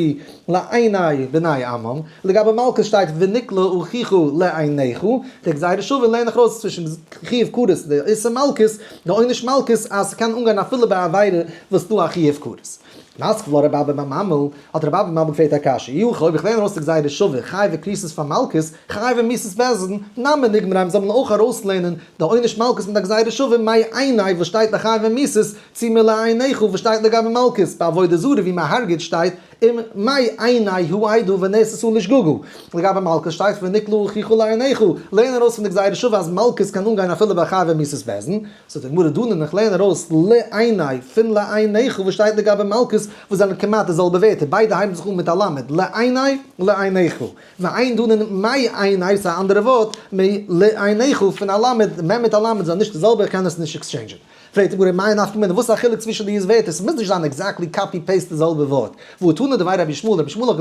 לעיני בני עמם, לגבי מלקות שטייט ונקלה אחיך לעיניך, די גזירה שווה לערן איך ארויס צווישן חיוב כרת און די איסור מלקות, די עונש מלקות אז ס'קען אנגיין אפילו ביי א עבירה וואס דא א חיוב כרת. מתקיף לה רבי אבא בר ממל, האט רבי אבא בר ממל געפרעגט א קשיא, אי הכי אויב איך לערן ארויס די גזירה שווה חייבי כריתות פאר מלקות, חייבי מיתות בית דין, נמי ניגמרם זאל מען אויך ארויסלערנען די עונש מלקות מיט א גזירה שווה מעיני וואס שטייט ביי חייבי מיתות, צו מלעיניך וואס שטייט לגבי מלקות, ביי עבודה זרה ווי מען הרג'עט שטייט אם מעיני העדה ונעשתה לשגגה, לגבי מלקות שטייט ונקלה אחיך לעיניך, לערן ארויס פון די גזירה שווה אז מלקות קען אנגיין אפילו ביי חייבי מיתות בית דין, זאגט די גמרא דנין איך לערן ארויס לעיני פון לעיניך וואס שטייט לגבי מלקות וואס זענען כמעט די זעלבע ווערטער ביידע הייבן זיך אן מיט א למד לעיני לעיניך ואין דנין מעיני איז א אנדערע ווארט מלעיניך פון א למד מ' מיט א למד זענען נישט די זעלבע איך קען עס נישט exchange ען. פרעגט די גמרא מאי נפקא מינה וואס איז א חילוק צווישן די ווערטער ס'מוז נישט זיין exactly copy paste די זעלבע ווארט והא תנא דבי רבי ישמעאל רבי ישמעאל האט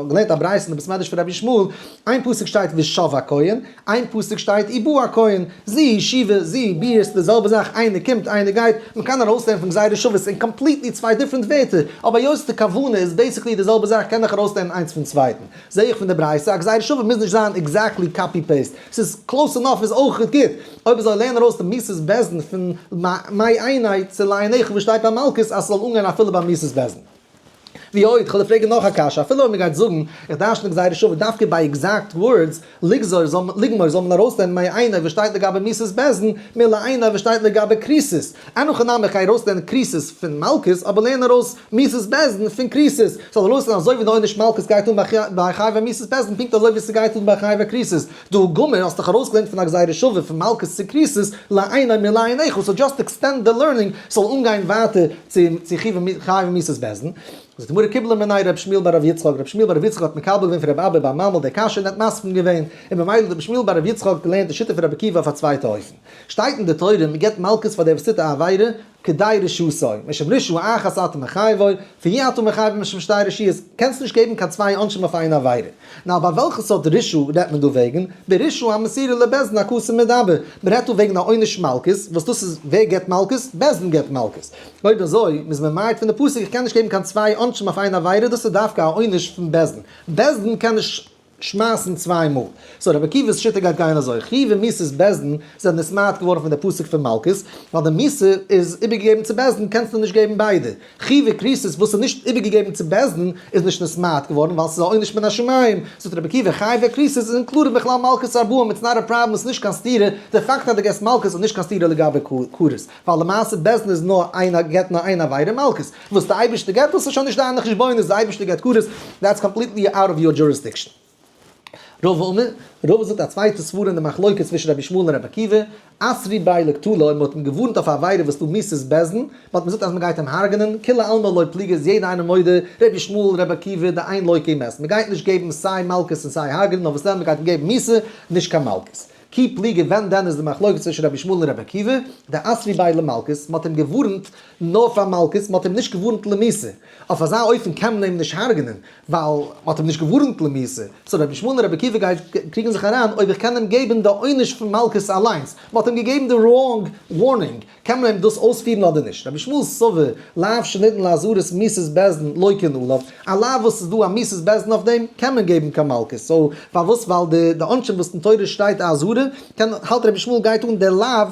געלערנט א ברייתא אין די בית מדרש פון רבי ישמעאל איין פסוק שטייט ושב הכהן איין פסוק שטייט ובא הכהן, זו שיבה זו ביאה ס'איז די זעלבע זאך איינער קומט איינער גייט, מ'קען ארויסלערנען פון גזירה שוות אין completely צוויי different ווערטער, אבער היות די כוונה איז basically די זעלבע זאך קען איך ארויסלערנען איינס פון צווייטן. זעה איך פון די ברייתא א גזירה שוה מוז נישט זיין exactly copy paste, ס'איז close enough איז אויך גוט, אויב אזוי לערן ארויס די מיתות בית דין פון מעיני צו לעיניך וואס שטייט ביי מלקות אז ס'זאל אנגיין אפילו ביי מיתות בית דין. ועוד, כ'וועל דיר פרעגן נאך א קשיא, אפילו אויב מ'גייט זאגן, איך דרש'ן די גזירה שוה דווקא ביי exact words, לגזור זאל מען, לגמור זאל מען ארויסלערנען מעיני וואס שטייט לגבי מיתות בית דין, מלעיני וואס שטייט לגבי כריתות. אין הכי נמי איך גיי ארויסלערנען כריתות פון מלקות, אבער לערן ארויס מיתות בית דין פון כריתות. ס'זאל ארויסלערנען אזוי ווי די עונש מלקות גייט אן ביי חייבי מיתות בית דין פונקט אזוי ווי ס'גייט אן ביי חייבי כריתות. דהא גמור האסט דאך ארויסגעלערנט פון א גזירה שוה פון מלקות צו כריתות, לעיני מלעיניך, so just extend די learning ס'זאל אנגיין ווייטער צו חייבי מיתות בית דין. זאגט די גמרא קיבלה מיניה רבי שמואל בר רב יצחק, רבי שמואל בר רב יצחק האט מקבל געווען פון רבי אבא בר ממל די קשיא און האט מסכים געווען, און ממילא האט רבי שמואל בר רב יצחק געלערנט די שיטה פון רבי עקיבא אויף א צווייטע אופן. שטייט אין די תורה מען געבט מלקות פאר דער וואס טוט א עבירה כדי רשעותו, משום רשעה אחת אתה מחייבו, ואי אתה מחייבו משום שתי רשעיות, קענסט נישט געבן קיין צוויי עונשים אויף איין עבירה. נאר ביי וועלכע סארט רשעה רעדט מען דא וועגן? ברשעה המסורה לבית דין הכתוב מדבר, מען רעדט דא וועגן א עונש מלקות, וואס דאס איז ווער געבט מלקות? בית דין געבט מלקות. אויב אזוי מוז מען ממעט פון די פסוק איך קען נישט געבן קיין צוויי עונשים אויף איין עבירה דאס איז דווקא א עונש פון בית דין, בית דין קען נישט שמייסן צוויי מאל. so רבי עקיבא'ס שיטה גייט גיין אזוי, חייבי מיתות בית דין זענען נתמעט געווארן פון די פסוק פון מלקות, ווייל די מיתה איז איבערגעגעבן צו בית דין קענסטו נישט געבן ביידע. חייבי כריתות וואס איז נישט איבערגעגעבן צו בית דין איז נישט נתמעט געווארן ווייל ס'איז א עונש מן השמים, זאגט רבי עקיבא חייבי כריתות איז included בכלל מלקות ארבעים it's not a problem ס'איז נישט קיין סתירה, די פאקט אז דו געסט מלקות איז נישט קיין סתירה לגבי כרת, ווייל למעשה בית דין איז נאר איין געט נאר איין עבירה מלקות, וואס די אייבערשטער געט דאס איז שוין נישט דיינע חשבונות, די אייבערשטער געט כרת, that's completely out of your jurisdiction. רבא אמר, רבא זאגט א צווייטע סברא אין די מחלוקת צווישן רבי ישמעאל און רבי עקיבא, אתרו ביה לקטלא, אויב מען האט אים געווארנט אויף א עבירה וואס דא מיתת בית דין, מען האט אים געזאגט אז מען גייט אים הרג'נען, כולי עלמא לא פליגי איז יעדער איינער מודה, רבי ישמעאל, רבי עקיבא, דאין לוקין מת, מען גייט נישט געבן סיי מלקות און סיי הרג'נען, נאר וואס דען מען גייט אים געבן מיתה, נישט קיין מלקות. כי פליגי ווען דען איז די מחלוקת צווישן רבי ישמעאל און רבי עקיבא, דאתרו ביה למלקות, מען האט אים געווארנט נאר פאר מלקות, מען האט אים נישט געווארנט למיתה, אויף אזא אופן קען מען אים נישט הרג'נען, ווייל מ'האט אים נישט געווארנט למיתה, so רבי ישמעאל און רבי עקיבא גייט קריגן זיך אריין אויב איך קען אים געבן די עונש פון מלקות אליינס, מ'האט אים געגעבן די wrong warning, קען מען אים דאס אויספירן אדער נישט? רבי ישמעאל סבר לאו שניתן לאזהרת מיתת בית דין לוקין עליו, א לאו וואס איז דא א מיתת בית דין אויף דעם קען מען געבן קיין מלקות, so פארוואס ווייל די די עונשים וואס אין תורה שטייט א אזהרה קען האלט רבי ישמעאל גייט אן די לאו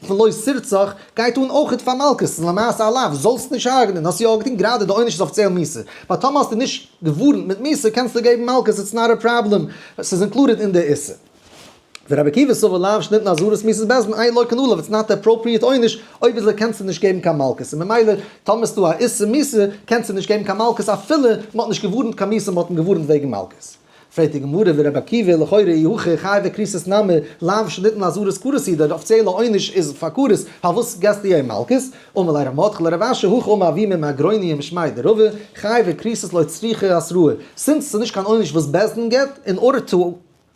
פון לא תרצח גייט אן אויכעט פאר מלקות, ס'איז למעשה א לאו, זאלסט נישט הרג'נען, האסט יא געטון, גראדע די עונש איז אפיציעל מיתה, but טאמער האסטו נישט געווארנט מיט מיתה קענסטו געבן מלקות, it's not a problem, ס'איז included אין די איסור. ורבי עקיבא סבר לאו שניתנה אזהרת מיתת בית דין אין לוקין עליו, it's not די appropriate עונש, אויב איז קענסטו נישט געבן קיין מלקות, און ממילא טאמער ס'דא א איסור מיתה קענסטו נישט געבן קיין מלקות אפילו מ'האט נישט געווארנט קיין מיתה מ'האט אים געווארנט וועגן מלקות. פרעגט די גמרא ורבי עקיבא לכאורה אי הכי חייבי כריתות נמי לאו שניתנה אזהרת כרת הוא, דער אפיציעלע עונש איז פאר כרת, פארוואס געסטו איהם מלקות? אמר ליה רב מרדכי לרב אשי הכי אמר אבימי מגרוניא משמיה דרבא, חייבי כריתות לא צריכי התראה, since ס'איז נישט קיין עונש וואס בית דין געבט, in order to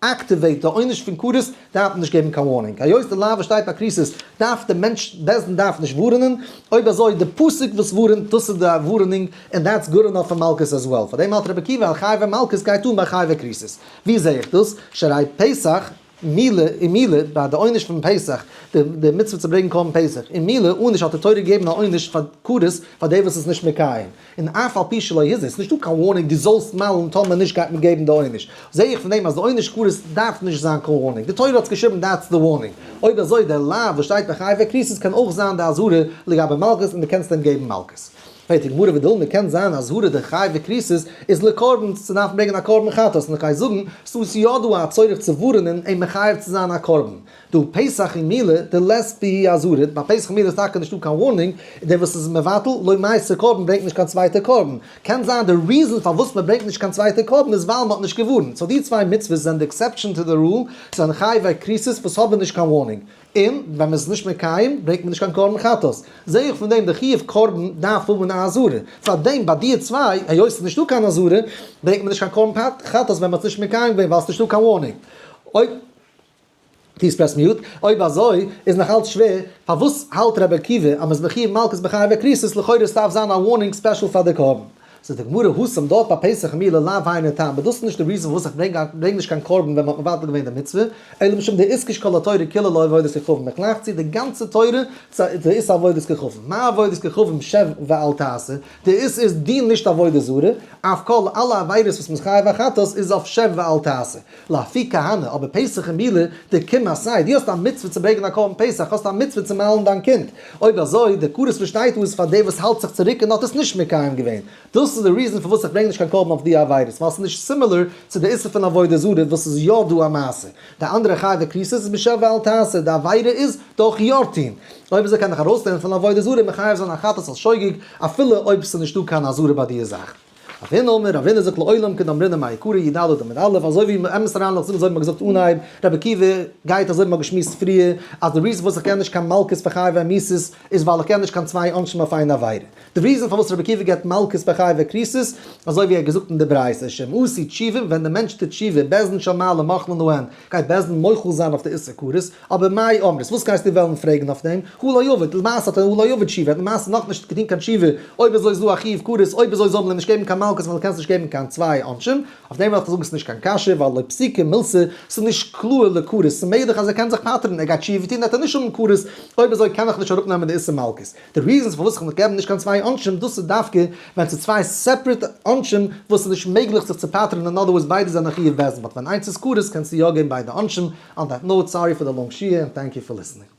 activate די עונש פון כרת דארף מען נישט געבן קיין warning, היות די לאו וואס שטייט ביי כריתות דארף די מענטש בית דין דארף נישט ווארענען, אויב אזוי די פסוק וואס ווארענט דאס איז די warning און that's good enough פאר מלקות as well, פאר דעם האלט רבי עקיבא אז חייבי מלקות גייט אן ביי חייבי כריתות. ווי זעה איך דאס? שהרי פסח מילה און מילה ביי די עונש פון פסח, די מצוה צו ברענגען קרבן פסח, און מילה עונש האט די תורה געגעבן א עונש פאר כרת פאר דער וואס איז נישט מקיים, און אף על פי שלא הזהיר, ס'נישט דא קיין warning דו זאלסט מל'ן טאמער נישט גייט מען געבן די עונש, זעה איך פון דעם אז די עונש כרת דארף נישט זיין קיין warning, די תורה האט עס געשריבן that's די warning, אויב אזוי די לאו וואס שטייט ביי חייבי כריתות קען אויך זיין די אזהרה לגבי מלקות און דו קענסט אים געבן מלקות. פרעגט די גמרא ודילמא קען זיין אזהרה דחייבי כריתות איז לקרבן צו דארפן ברענגען א קרבן חטאת און איך גיי זאגן ס'איז יא דא א צורך צו ווארענען אים מחייב צו זיין א קרבן דהא פסח ומילה דלית בהו אזהרה, ביי פסח מילה איז טאקע נישטא קיין warning, און דער וואס איז מבטל לא מייתי קרבן ברענגט נישט קיין צווייטע קרבן, קען זיין די reason פארוואס מען ברענגט נישט קיין צווייטע קרבן איז ווייל מען האט נישט געווארנט, so די צוויי מצוות זענען די exception to the rule, זענען חייבי כריתות וואס האבן נישט קיין warning, און ווען מען איז נישט מקיים ברענגט מען נישט קיין קרבן חטאת, זעה איך פון דעם די חיוב קרבן דארף האבן א אזהרה, פאר דעם ביי די צוויי היות ס'איז נישטא קיין אזהרה ברענגט מען נישט קיין קרבן חטאת ווען מען האט נישט מקיים געווען ווייל ס'איז נישטא קיין warning. אויב. please press mute, אויב אזוי איז נאך אלץ שווער, פארוואס האלט רבי עקיבא אז מ'איז מחיוב מלקות בחייבי כריתות, לכאורה עס דארף זיין א warning special פאר די קרבן. זאגט די גמרא התם דארט ביי פסח מילה לאו היינו טעמא, דאס איז נישט די reason פארוואס איך ברענג נישט קיין קרבן ווען מ'האט מבטל געווען די מצוה, אלא משום דאיתקש כל התורה כולה לעבודת כוכבים, איך גלייך צו די גאנצע תורה צו די איסור עבודת כוכבים, מה עבודת כוכבים שב ואל תעשה, די איסור איז דין נישט עבודה זרה, אף כל אלע עבירות וואס מ'איז חייב א חטאת איז אויף שב ואל תעשה. לאפוקי כהנא, אבער פסח און מילה, דקום עשה, דו האסט א מצוה צו ברענגען א קרבן פסח, האסט א מצוה צו מל'ן דיין קינד. אויב אזוי, די כרת וואס שטייט דא איז פאר דער וואס האלט זיך צוריק און האט עס נישט מקיים געווען. דאס איז די reason פארוואס איך ברענג נישט קיין קרבן אויף די עבירות, ווייל ס'איז נישט similar צו די איסור פון עבודה זרה וואס איז יא דא א מעשה. די אנדערע חייבי כריתות איז בשב ואל תעשה, די עבירה איז דורך יא טון. אויב אזוי קען איך ארויסלערנען פון עבודה זרה און מחייב זיין א חטאת על שוגג, אפילו אויב ס'איז נישטא קיין אזהרה ביי די זאך. רב הונא אמר, רב הונא זאגט לעולם כדאמרינן מעיקרא י ד עמוד א', אזוי ווי אמת אריין לאזן אזוי ווי מ'האט געזאגט אנהייב, רבי עקיבא גייט אזוי ווי מ'האט געשמועסט פריער, אז די reason פארוואס איך קען נישט קיין מלקות פאר חייבי מיתות איז ווייל איך קען נישט קיין צוויי עונשים אויף איין עבירה. די reason פארוואס רבי עקיבא געבט מלקות פאר חייבי כריתות, אזוי ווי ער האט געזאגט אין די ברייתא, שאם עשו תשובה, ווען די מענטש טוט תשובה, בית דין של מעלה מוחלין להן, גייט בית דין מוחל זיין אויף די איסור כרת, אבער מאי אמרת, וואס גייסטו וועלן פרעגן אויף דעם? הא לא עבד, למעשה האט ער הא לא עבד תשובה, ער האט למעשה נאכנישט געטון קיין תשובה, אויב אזוי איז דא א חיוב כרת, אויב אזוי זאל מען אים נישט געבן קיין מלקות ווייל דו קענסט נישט געבן קיין צוויי עונשים, אויף דעם וועל איך זאגן ס'איז נישט קיין קשיא ווייל לא פסיקא מילתא, ס'איז נישט קלאר לכרת, ס'איז מעגליך אז ער קען זיך פטר'ן, ער גייט תשובה טון וועט ער נישט האבן כרת, אויב אזוי קען איך נישט אראפנעמען די איסור מלקות. די reasons פארוואס איך געב נישט קיין צוויי עונשים דאס איז דווקא ווען ס'איז צוויי separate עונשים וואס איז נישט מעגליך זיך צו פטר'ן אין other words ביידע זענען חיוב בית דין but ווען איינס איז כרת קענסטו יא געבן ביידע עונשים, on that note sorry פאר די long שיעור and thank you for listening.